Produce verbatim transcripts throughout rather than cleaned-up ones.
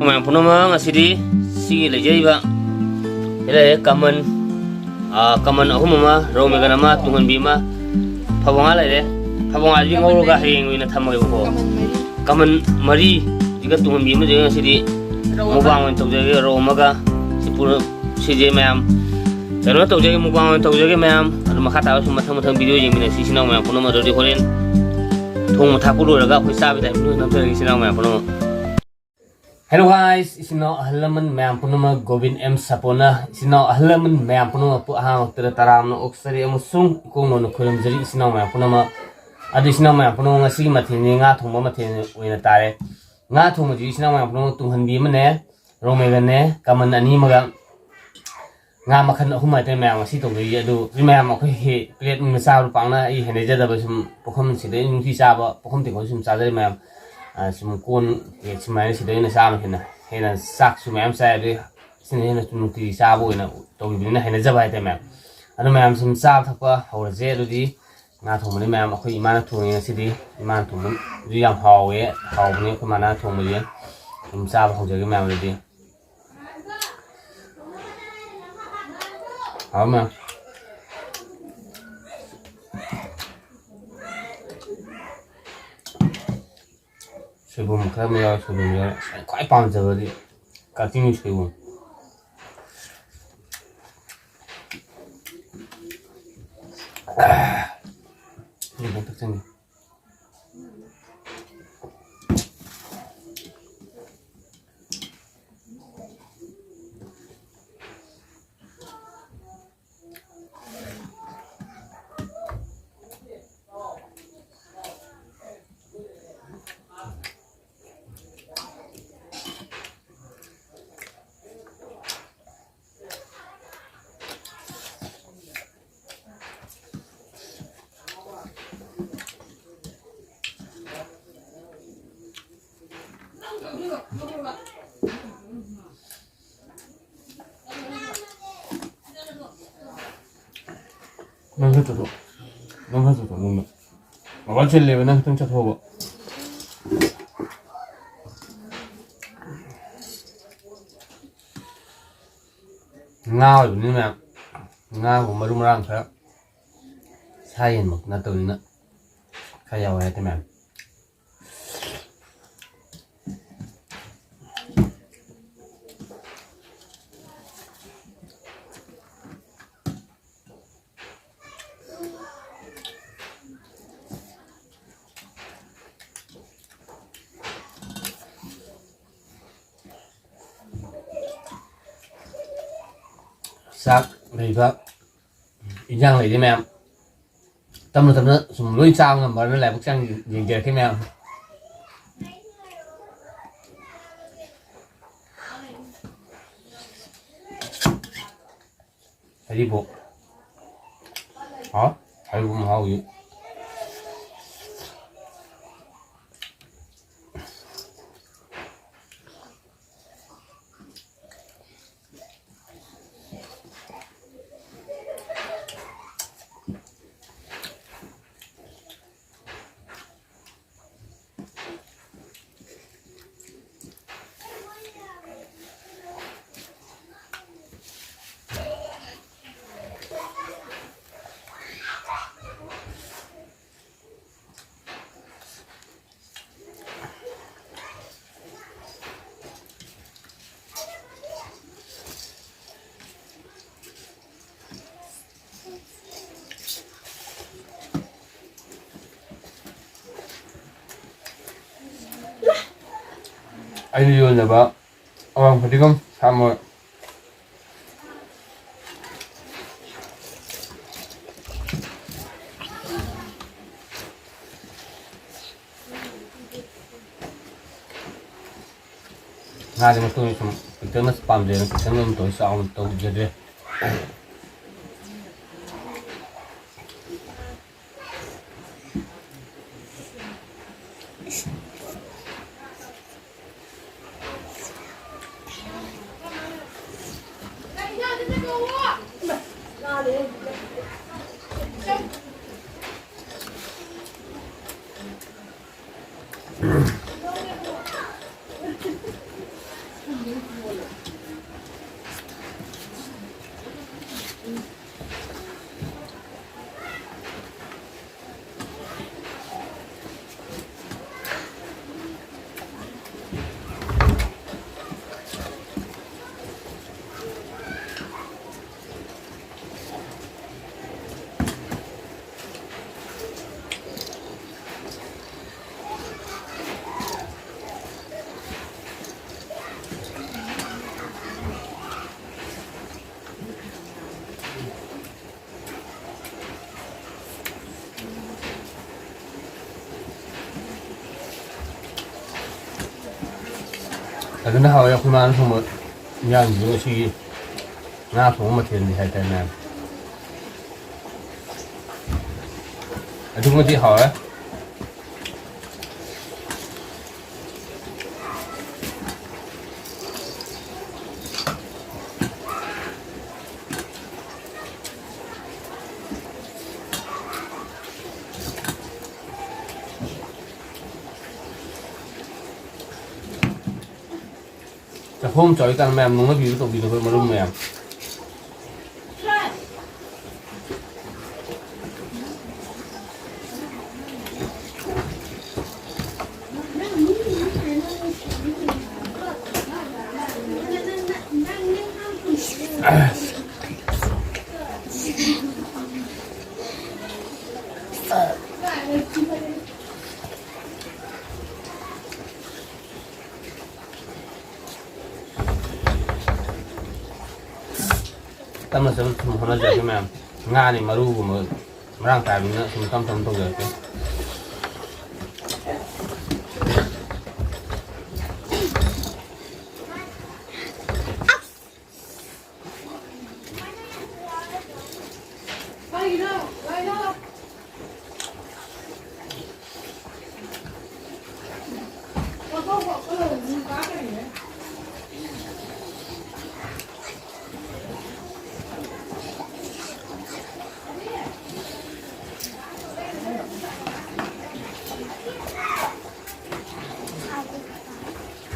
ꯃꯌꯥꯝ ꯄꯨꯝꯅꯃꯛ, ꯉꯁꯤꯗꯤ ꯁꯤꯒꯤ ꯂꯩꯖꯔꯤꯕ ꯁꯤ ꯂꯩꯔꯦ, ꯀꯃꯟ, ꯑꯥ, ꯀꯃꯟ ꯑꯍꯨꯝ ꯑꯃ, ꯔꯧ ꯃꯦꯒꯟ ꯑꯃ, ꯇꯨꯡꯍꯟꯕꯤ ꯑꯃ, ꯐꯕꯣꯉꯥ ꯂꯩꯔꯦ꯫ ꯐꯕꯣꯉꯥꯁꯤ ꯉꯧꯔꯒ ꯍꯌꯦꯡ ꯑꯣꯏꯅ ꯊꯝꯃꯒꯦꯕꯀꯣ꯫ ꯀꯃꯟ ꯃꯔꯤ꯫ ꯀꯃꯟ ꯃꯔꯤ, ꯁꯤꯒ ꯇꯨꯡꯍꯟꯕꯤ ꯑꯃꯁꯤꯒ ꯉꯁꯤꯗꯤ ꯔꯧ ꯑꯃ꯫ ꯃꯨꯛꯕꯥꯡ ꯑꯣꯏꯅ ꯇꯧꯖꯔꯒꯦ, ꯔꯧ ꯑꯃꯒ꯫ ꯁꯤ ꯄꯨꯔ-, ꯁꯤꯁꯦ ꯃꯌꯥꯝ ꯀꯩꯅꯣ ꯇꯧꯖꯒꯦ, ꯃꯨꯛꯕꯥꯡ ꯑꯣꯏꯅ ꯇꯧꯖꯒꯦ ꯃꯌꯥꯝ꯫ ꯑꯗꯨ ꯃꯈꯥ ꯇꯥꯕ ꯁꯨꯝ ꯃꯊꯪ ꯃꯊꯪ ꯚꯤꯗꯤꯑꯣ ꯌꯦꯡꯃꯤꯟꯅꯁꯤ ꯏꯆꯤꯟ ꯏꯅꯥꯎ ꯃꯌꯥꯝ ꯄꯨꯝꯅꯃꯛ꯫ ꯑꯗꯨꯗꯤ ꯍꯣꯔꯦꯟ ꯊꯣꯡꯕ ꯊꯥꯛꯄ ꯂꯣꯏꯔꯒ ꯑꯩꯈꯣꯏ ꯆꯥꯕꯒꯤ ꯇꯥꯏꯃꯤꯡꯗꯨ ꯅꯝꯖꯔꯒꯦ ꯏꯆꯤꯟ ꯏꯅꯥꯎ ꯃꯌꯥꯝ ꯄꯨꯝꯅꯃꯛ꯫ Hello guys, ꯏꯆꯤꯟ ꯏꯅꯥꯎ ꯑꯍꯜ ꯂꯃꯟ ꯃꯌꯥꯝ ꯄꯨꯝꯅꯃꯛ, ꯒꯣꯕꯤꯟ ꯑꯦꯝ ꯁꯥꯄꯣꯅ ꯏꯆꯤꯟ ꯏꯅꯥꯎ ꯑꯍꯜ ꯂꯃꯟ ꯃꯌꯥꯝ ꯄꯨꯝꯅꯃꯛꯄꯨ ꯑꯍꯥꯟꯕ ꯃꯛꯇꯗ ꯇꯔꯥꯝꯅ ꯑꯣꯛꯆꯔꯤ ꯑꯃꯁꯨꯡ ꯏꯀꯣꯡ ꯅꯧꯅ ꯈꯨꯔꯨꯝꯖꯔꯤ ꯏꯆꯤꯟ ꯏꯅꯥꯎ ꯃꯌꯥꯝ ꯄꯨꯝꯅꯃꯛ꯫ ꯑꯗꯨ ꯏꯆꯤꯟ ꯏꯅꯥꯎ ꯃꯌꯥꯝ ꯄꯨꯝꯅꯃꯛ, ꯉꯁꯤꯒꯤ ꯃꯊꯦꯜꯅꯤ ꯉꯥ ꯊꯣꯡꯕ ꯃꯊꯦꯜ ꯑꯣꯏꯅ ꯇꯥꯔꯦ꯫ ꯉꯥ ꯊꯣꯡꯕꯁꯤ ꯏꯆꯤꯟ ꯏꯅꯥꯎ ꯃꯌꯥꯝ ꯄꯨꯝꯅꯃꯛ, ꯇꯨꯡꯍꯟꯕꯤ ꯑꯃꯅꯦ, ꯔꯧ ꯃꯦꯒꯟꯅꯦ, ꯀꯃꯟ ꯑꯅꯤ ꯑꯃꯒ, ꯉꯥ ꯃꯈꯜ ꯑꯍꯨꯝ ꯍꯥꯏꯇꯥꯔꯦ ꯃꯌꯥꯝ ꯉꯁꯤ ꯇꯧꯗꯣꯏꯁꯦ꯫ ꯑꯗꯨ ꯁꯤ ꯃꯌꯥꯝ ꯑꯩꯈꯣꯏꯒꯤ ꯄ꯭ꯂꯦꯠ ꯑꯣꯏꯅ ꯆꯥꯕꯗꯣ ꯄꯥꯛꯅ ꯑꯩ ꯍꯩꯅꯖꯗꯕ, ꯁꯨꯝ ꯄꯨꯈꯝ ꯁꯤꯗ ꯅꯨꯡꯇꯤ ꯆꯥꯕ ꯄꯨꯈꯝ ꯇꯦꯡꯀꯣꯠ ꯁꯨꯝ ꯆꯥꯖꯔꯦ ꯃꯌꯥꯝ꯫ ꯑ, ꯁꯨꯝ ꯀꯣꯟ ꯁꯨꯃꯥꯏꯅ ꯁꯤꯗ ꯑꯣꯏꯅ ꯆꯥꯕꯅ ꯍꯦꯟꯅ, ꯍꯦꯟꯅ ꯆꯥꯛꯁꯨ ꯃꯌꯥꯝ ꯆꯥꯏ, ꯑꯗꯨꯗꯩ ꯁꯤꯅ ꯍꯦꯟꯅ ꯁꯨꯝ ꯅꯨꯡꯇꯤꯒꯤ ꯆꯥꯕ ꯑꯣꯏꯅ ꯇꯧꯈꯤꯕꯅꯤꯅ ꯍꯩꯅꯖꯕ ꯍꯥꯏꯇꯥꯔꯦ ꯃꯌꯥꯝ꯫ ꯑꯗꯨ ꯃꯌꯥꯝ ꯁꯨꯝ ꯆꯥꯕ ꯊꯛꯄ ꯍꯧꯔꯁꯦ꯫ ꯑꯗꯨꯗꯤ ꯉꯥ ꯊꯣꯡꯕꯅꯤ ꯃꯌꯥꯝ, ꯑꯩꯈꯣꯏ ꯏꯃꯥꯅ ꯊꯣꯡꯉꯦ ꯉꯁꯤꯗꯤ꯫ ꯏꯃꯥꯅ ꯊꯣꯡꯕꯁꯨ ꯌꯥꯝ ꯍꯥꯎꯋꯦ, ꯍꯥꯎꯕꯅꯦ ꯑꯩꯈꯣꯏ ꯃꯥꯅ ꯊꯣꯡꯕꯁꯦ꯫ ꯑꯗꯨꯝ ꯆꯥꯕ ꯍꯧꯖꯒꯦ ꯃꯌꯥꯝ ꯑꯗꯨꯗꯤ꯫ ꯍꯥꯎ ꯃꯌꯥꯝ꯫ ꯁꯣꯏꯕꯨꯝ ꯈꯔ ꯑꯃ ꯌꯥꯎꯔꯦ, ꯁꯣꯏꯕꯨꯝ ꯌꯥꯎꯔꯦ꯫ ꯑꯁ, ꯑꯩ ꯈ꯭ꯋꯥꯏ ꯄꯥꯝꯖꯕꯗꯤ ꯀꯛꯆꯤꯡꯒꯤ ꯁꯣꯏꯕꯨꯝ꯫ ꯑꯥ, ꯁꯤ ꯑꯝꯇ ꯊꯛꯆꯟꯒꯦ꯫ ꯅꯪ ꯈꯔ ꯆꯠꯊꯣꯛ꯫ ꯅꯪ ꯈꯔ ꯆꯠꯊꯣꯛ, ꯅꯪꯅ꯫ ꯕꯕꯥ ꯆꯤꯜꯂꯦꯕ, ꯅꯪ ꯈꯤꯇꯪ ꯆꯠꯊꯣꯛꯑꯣꯕ꯫ ꯉꯥ ꯑꯣꯏꯕꯅꯤꯅ ꯃꯌꯥꯝ, ꯉꯥꯒꯨꯝꯕ ꯃꯔꯨ ꯃꯔꯥꯡ ꯈꯔ, ꯁꯥ ꯌꯦꯟꯃꯛ ꯅꯠꯇꯕꯅꯤꯅ ꯈꯔ ꯌꯥꯎꯋꯦ ꯍꯥꯏꯇꯥꯔꯦ ꯃꯌꯥꯝ꯫ ꯆꯥꯛ ꯂꯩꯕ, ꯏꯟꯖꯥꯡ ꯂꯩꯔꯤ ꯃꯌꯥꯝ꯫ ꯇꯞꯅ ꯇꯞꯅ ꯁꯨꯝ ꯂꯣꯏ ꯆꯥꯕ ꯉꯝꯕꯅ ꯂꯥꯏꯕꯛ ꯆꯥꯡ ꯌꯦꯡꯖꯔꯛꯀꯦ ꯃꯌꯥꯝ꯫ ꯍꯔꯤꯕꯣꯞ꯫ ꯍꯥꯎ꯫ ꯍꯔꯤꯕꯣꯞ ꯃꯍꯥꯎꯁꯤ꯫ ꯑꯩꯅ ꯌꯣꯟꯖꯕ ꯑꯋꯥꯡ ꯐꯗꯤꯒꯣꯝ ꯁꯥ ꯃꯔꯣꯏ꯫ ꯉꯥꯁꯦ ꯃꯇꯨꯡ ꯁꯨꯝ ꯄꯤꯛꯇꯛꯅ ꯄꯥꯝꯖꯩꯅ ꯄꯤꯛꯇꯛꯅ ꯑꯗꯨꯝ ꯇꯧꯏ, ꯆꯥꯎꯅ ꯇꯧꯖꯗ꯭ꯔꯦ꯫ ꯐꯖꯅ ꯍꯥꯎꯋꯦ ꯑꯩꯈꯣꯏ ꯃꯥꯅ ꯊꯣꯡꯕ ꯏꯟꯖꯥꯡꯁꯤꯁꯨ ꯉꯁꯤꯒꯤ ꯉꯥ ꯊꯣꯡꯕ ꯃꯊꯦꯜꯅꯤ ꯍꯥꯏꯇꯥꯔꯦ ꯃꯌꯥꯝ꯫ ꯑꯗꯨꯛꯀꯤ ꯃꯇꯤꯛ ꯍꯥꯎꯔꯦ꯫ ꯆꯥꯛꯈꯣꯝ ꯆꯥꯎꯏꯀꯥꯟꯗ ꯃꯌꯥꯝ ꯅꯣꯡꯅꯕꯤꯕ ꯇꯧꯕꯤꯅꯨ ꯑꯩꯈꯣꯏ ꯃꯔꯨꯞ ꯃꯌꯥꯝ꯫ ꯇꯞꯅ ꯇꯞꯅ ꯁꯨꯝ ꯍꯣꯠꯅꯖꯔꯛꯀꯦ ꯃꯌꯥꯝ꯫ ꯉꯥꯅꯤ ꯃꯔꯨꯒꯨꯝꯕ ꯃꯔꯥꯡ ꯀꯥꯏꯕꯅꯤꯅ ꯁꯨꯝ ꯇꯞ ꯇꯞꯅ ꯇꯧꯖꯔꯛꯀꯦ꯫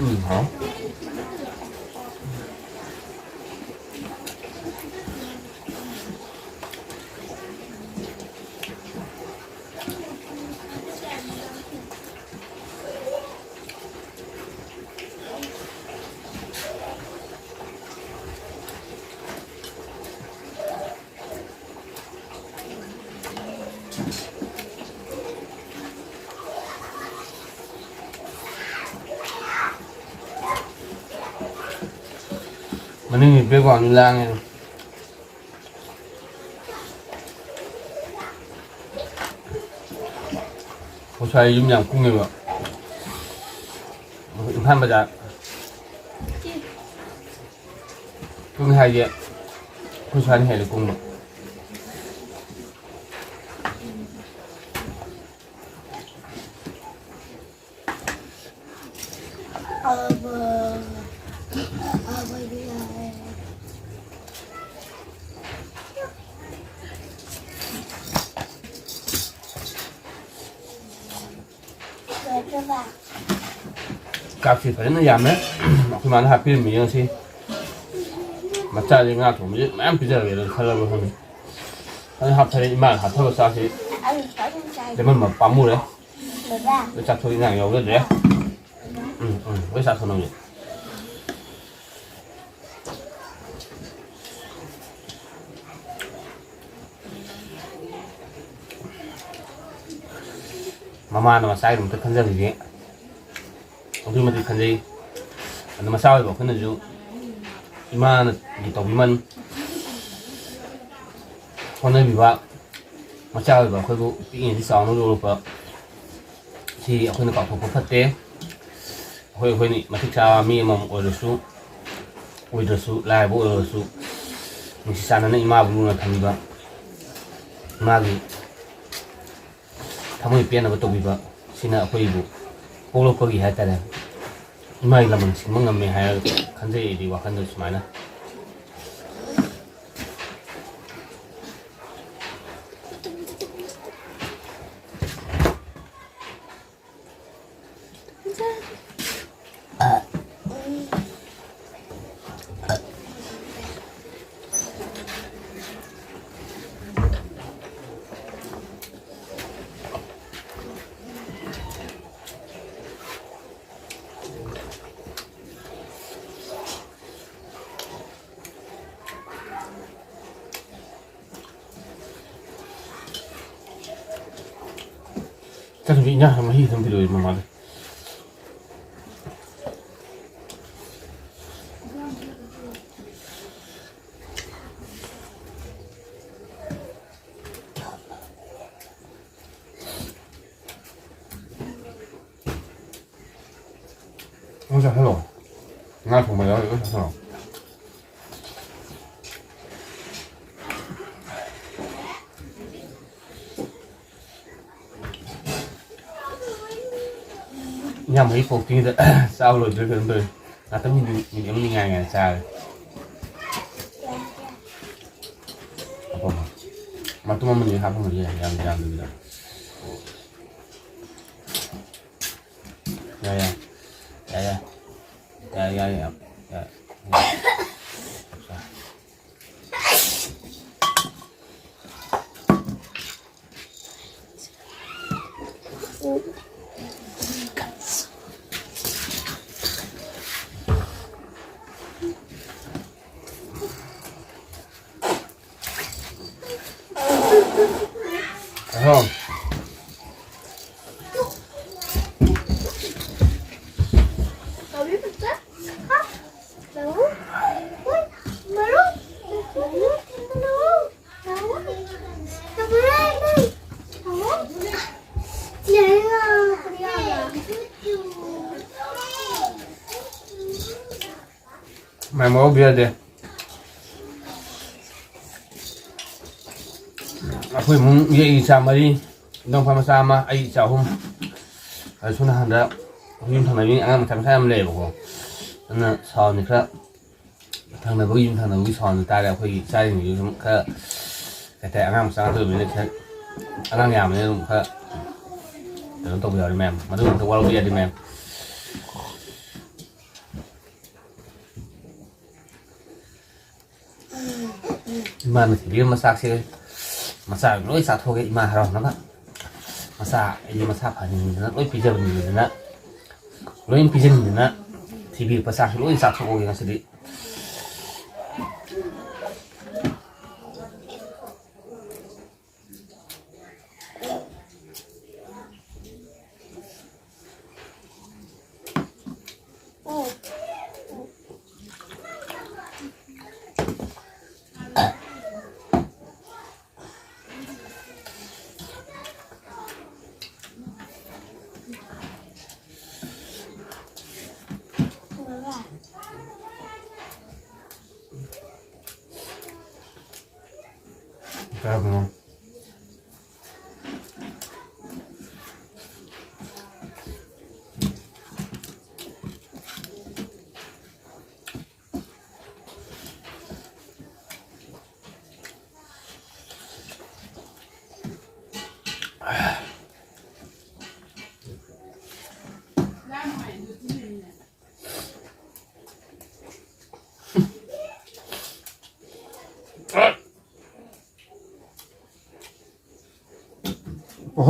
ꯎꯝ, ꯍꯥꯎ꯫ ꯃꯅꯤꯡꯒꯤ background ꯂꯥꯡꯉꯦ꯫ ꯉꯁꯥꯏ ꯌꯨꯝ ꯌꯥꯝ ꯀꯨꯡꯉꯦꯕ꯫ ꯏꯝꯐꯥꯜ ꯕꯖꯥꯔ꯫ ꯀꯨꯡ ꯍꯥꯏꯁꯦ ꯑꯩꯈꯣꯏ ꯁ꯭ꯋꯥꯏꯅ ꯍꯦꯜꯂꯦ ꯀꯨꯡꯕ꯫ ꯆꯥꯛꯁꯤ ꯐꯖꯅ ꯌꯥꯝꯃꯦ꯫ ꯑꯩꯈꯣꯏ ꯃꯥꯅ ꯍꯥꯞꯄꯤꯔꯝꯃꯤ ꯉꯁꯤ꯫ ꯃꯆꯥꯁꯦ ꯉꯥ ꯊꯣꯡꯕꯁꯦ ꯃꯌꯥꯝ ꯄꯤꯖꯔꯒꯦꯅ ꯈꯜꯂꯕ ꯈꯪꯗꯦ꯫ ꯑꯗꯨ ꯍꯥꯞꯊꯔꯦ, ꯏꯃꯥꯅ ꯍꯥꯞꯊꯕ ꯆꯥꯛꯁꯤ ꯂꯦꯝꯍꯟꯕ ꯄꯥꯝꯃꯨꯔꯦ꯫ ꯂꯣꯏ ꯆꯥꯊꯣꯛ, ꯏꯟꯖꯥꯡ ꯌꯥꯎꯖꯗ꯭ꯔꯦ꯫ ꯎꯝ, ꯎꯝ, ꯂꯣꯏ ꯆꯥꯊꯣꯛꯅꯕꯁꯦ꯫ ꯃꯃꯥꯅ ꯃꯆꯥꯒꯤꯗꯃꯛꯇ ꯈꯟꯖꯕꯁꯦ ꯑꯗꯨꯛꯀꯤ ꯃꯇꯤꯛ ꯈꯟꯖꯩ꯫ ꯑꯗꯨ ꯃꯆꯥ ꯑꯣꯏꯕ ꯑꯩꯈꯣꯏꯅꯁꯨ ꯏꯃꯥꯅ ꯇꯧꯕꯤꯃꯟ ꯍꯣꯠꯅꯕꯤꯕ, ꯃꯆꯥ ꯑꯣꯏꯕ ꯑꯩꯈꯣꯏꯕꯨ ꯄꯤꯛꯏꯉꯩꯗꯒꯤ ꯆꯥꯎꯅ ꯌꯣꯛꯂꯛꯄ, ꯁꯤ ꯑꯩꯈꯣꯏꯅ ꯀꯥꯎꯊꯣꯛꯄ ꯐꯠꯇꯦ꯫ ꯑꯩꯈꯣꯏ, ꯑꯩꯈꯣꯏꯅ ꯃꯇꯤꯛ ꯆꯥꯕ ꯃꯤ ꯑꯃꯃꯝ ꯑꯣꯏꯔꯁꯨ, ꯑꯣꯏꯗ꯭ꯔꯁꯨ, ꯂꯥꯏꯔꯕ ꯑꯣꯏꯔꯁꯨ, ꯅꯨꯡꯁꯤ ꯆꯥꯟꯅꯅ ꯏꯃꯥꯕꯨ ꯂꯨꯅ ꯊꯝꯕꯤꯕ, ꯏꯃꯥꯒꯤ ꯊꯃꯣꯏ ꯄꯦꯟꯅꯕ ꯇꯧꯕꯤꯕ, ꯁꯤꯅ ꯑꯩꯈꯣꯏꯕꯨ ꯄꯣꯛꯂꯛꯄꯒꯤ ꯍꯥꯏꯇꯥꯔꯦ, ꯏꯃꯥꯒꯤ ꯂꯃꯟ ꯁꯤꯡꯕ ꯉꯝꯃꯦ ꯍꯥꯏꯔꯒ ꯈꯟꯖꯩ ꯑꯩꯗꯤ ꯋꯥꯈꯜꯗ ꯁꯨꯃꯥꯏꯅ꯫ ꯆꯠꯈ꯭ꯔꯗꯤ ꯏꯟꯖꯥꯡ ꯃꯍꯤ ꯈꯤꯇꯪ ꯄꯤꯔꯛꯑꯣ ꯃꯃꯥꯗ꯫ ꯅꯪ ꯆꯥꯁꯜꯂꯣ꯫ ꯉꯥ ꯊꯣꯡꯕ ꯌꯥꯎꯔꯤ, ꯂꯣꯏ ꯆꯥꯁꯜꯂꯣ꯫ ꯏꯟꯖꯥꯡ ꯃꯍꯤ ꯄꯣꯛꯇ꯭ꯔꯤꯉꯩꯗ ꯆꯥꯕ ꯂꯣꯏꯗꯣꯏ ꯀꯩꯅꯣꯝ ꯇꯧꯔꯦ꯫ ꯉꯥꯛꯇꯪ ꯃꯤꯅꯤꯠ, ꯃꯤꯅꯤꯠ ꯑꯃꯅꯤ ꯉꯥꯏ ꯉꯥꯏ ꯆꯥꯔꯦ꯫ ꯍꯥꯞꯄꯝꯃꯣ꯫ ꯃꯇꯨꯝ ꯑꯃꯅꯤ ꯍꯥꯞꯄꯝꯃꯁꯨ ꯌꯥꯏ, ꯌꯥꯝ ꯌꯥꯝꯗꯕꯤꯗ꯫ ꯌꯥꯏ, ꯌꯥꯏ꯫ ꯌꯥꯏ, ꯌꯥꯏ꯫ ꯌꯥꯏ, ꯌꯥꯏ, ꯌꯥꯏ, ꯌꯥꯏ꯫ ꯑꯍꯣ꯫ ꯃꯌꯥꯝ ꯃꯋꯥ ꯌꯥꯗꯦ꯫ ꯑꯩꯈꯣꯏ ꯏꯃꯨꯡꯒꯤ ꯑꯩ ꯏꯆꯥ ꯃꯔꯤ, ꯏꯅꯥꯎꯄꯥ ꯃꯆꯥ ꯑꯃ, ꯑꯩ ꯏꯆꯥ ꯑꯍꯨꯝ꯫ ꯑꯗꯨꯁꯨ ꯅꯍꯥꯟꯗ ꯑꯩꯈꯣꯏ ꯌꯨꯝ ꯊꯪꯅꯕꯒꯤ ꯑꯉꯥꯡ ꯃꯆꯥ ꯃꯆꯥ ꯌꯥꯝ ꯂꯩꯌꯦꯕꯀꯣ꯫ ꯑꯗꯨꯅ ꯁꯥꯎꯟꯁꯦ ꯈꯔ, ꯊꯪꯅꯕꯒꯤ ꯌꯨꯝ ꯊꯪꯅꯕꯒꯤ ꯁꯥꯎꯟꯁꯦ ꯇꯥꯔꯦ꯫ ꯑꯩꯈꯣꯏꯒꯤ ꯏꯆꯥꯁꯤꯡꯁꯤꯁꯨ ꯁꯨꯝ ꯈꯔ, ꯀꯩ ꯍꯥꯏꯇꯥꯔꯦ, ꯑꯉꯥꯡ ꯃꯆꯥ ꯉꯥꯛꯇ ꯑꯣꯏꯕꯅꯤꯅ ꯈꯤꯇꯪ, ꯑꯉꯥꯡ ꯌꯥꯝꯕꯅꯤꯅ ꯑꯗꯨꯝ ꯈꯔ ꯀꯩꯅꯣ ꯇꯧꯕ ꯌꯥꯎꯔꯤ ꯃꯌꯥꯝ꯫ ꯃꯗꯨ ꯑꯝꯇ ꯋꯥꯔꯧꯕ ꯌꯥꯗꯦ ꯃꯌꯥꯝ꯫ ꯏꯃꯥꯅ ꯊꯤꯕꯤꯔꯝꯕ ꯆꯥꯛꯁꯦ ꯃꯆꯥ ꯂꯣꯏ ꯆꯥꯊꯣꯛꯑꯒꯦ, ꯏꯃꯥ ꯍꯔꯥꯎꯅꯕ꯫ ꯃꯆꯥ, ꯑꯩꯗꯤ ꯃꯁꯥ ꯐꯍꯟꯅꯤꯡꯗꯅ ꯂꯣꯏ ꯄꯤꯖꯕꯅꯤꯗꯅ, ꯂꯣꯏ ꯄꯤꯖꯅꯤꯡꯗꯅ ꯊꯤꯕꯤꯔꯛꯄ ꯆꯥꯛꯁꯦ ꯂꯣꯏ ꯆꯥꯊꯣꯛꯑꯒꯦ ꯉꯁꯤꯗꯤ꯫ ꯀꯔꯝꯕꯅꯣ?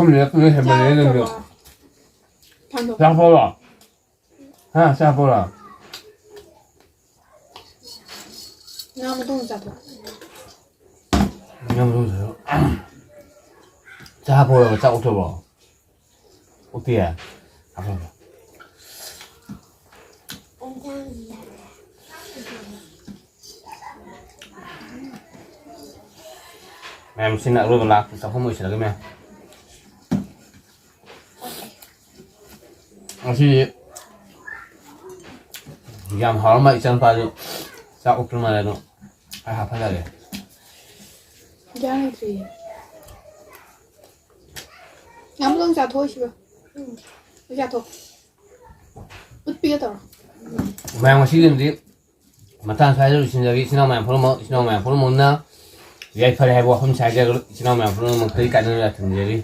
ꯁꯣꯝꯁꯤꯅ ꯄꯨꯡ ꯍꯦꯟꯃꯜꯂꯦ ꯅꯪꯁꯨ꯫ ꯆꯥꯔꯛꯇ꯭ꯔꯕꯣ? ꯊꯥꯡꯗꯣꯛ꯫ ꯆꯥꯛ ꯄꯣꯔꯣ? ꯍꯥ, ꯆꯥꯛ ꯄꯣꯔꯣ? ꯉꯥ ꯃꯇꯣꯡ ꯆꯥꯊꯣꯛ꯫ ꯉꯥ ꯃꯇꯣꯡ ꯆꯥꯊꯣꯛ꯫ ꯆꯥꯛ ꯄꯣꯔꯣ, ꯆꯥꯛ ꯑꯣꯛꯇ꯭ꯔꯕꯣ? ꯑꯣꯛꯇꯤꯌꯦ? ꯍꯥꯞꯄꯝꯃꯣ꯫ ꯃꯌꯥꯝ, ꯁꯤꯅ ꯑꯔꯣꯏꯕ ꯂꯥꯛꯄ ꯆꯥꯛꯈꯨꯝ ꯑꯣꯏꯁꯤꯜꯂꯒꯦ, ꯃꯌꯥꯝ꯫ ꯉꯁꯤꯗꯤ ꯌꯥꯝ ꯍꯥꯎꯔꯝꯕ ꯏꯆꯥꯅꯨꯄꯥꯗꯨ ꯆꯥꯛ ꯑꯣꯛꯇ꯭ꯔ ꯃꯥꯜꯂꯦ, ꯑꯗꯣ ꯑꯩ ꯍꯥꯞꯐꯜꯂꯒꯦ꯫ ꯏꯟꯖꯥꯡ ꯂꯩꯇ꯭ꯔꯤꯌꯦ꯫ ꯌꯥꯝ ꯂꯣꯡ ꯆꯥꯊꯣꯛꯏꯁꯤꯕꯣ꯫ ꯎꯝ꯫ ꯆꯥꯊꯣꯛ꯫ ꯎꯠꯄꯤꯒꯦ ꯇꯧꯔꯣ꯫ ꯃꯌꯥꯝ, ꯉꯁꯤꯒꯤꯗꯤ ꯃꯇꯥꯡ ꯁ꯭ꯋꯥꯏꯗ ꯂꯣꯏꯁꯤꯟꯖꯔꯒꯦ꯫ ꯏꯆꯤꯟ ꯏꯅꯥꯎ ꯃꯌꯥꯝ ꯄꯨꯝꯅꯃꯛ, ꯏꯆꯤꯟ ꯏꯅꯥꯎ ꯃꯌꯥꯝ ꯄꯨꯝꯅꯃꯛꯅ ꯌꯥꯏꯐꯔꯦ ꯍꯥꯏꯕ ꯋꯥꯐꯝꯁꯦ ꯍꯥꯏꯖꯔꯒ, ꯏꯆꯤꯟ ꯏꯅꯥꯎ ꯃꯌꯥꯝ ꯄꯨꯝꯅꯃꯛ ꯀꯔꯤ ꯀꯥꯟꯅꯔ ꯊꯝꯖꯔꯤ꯫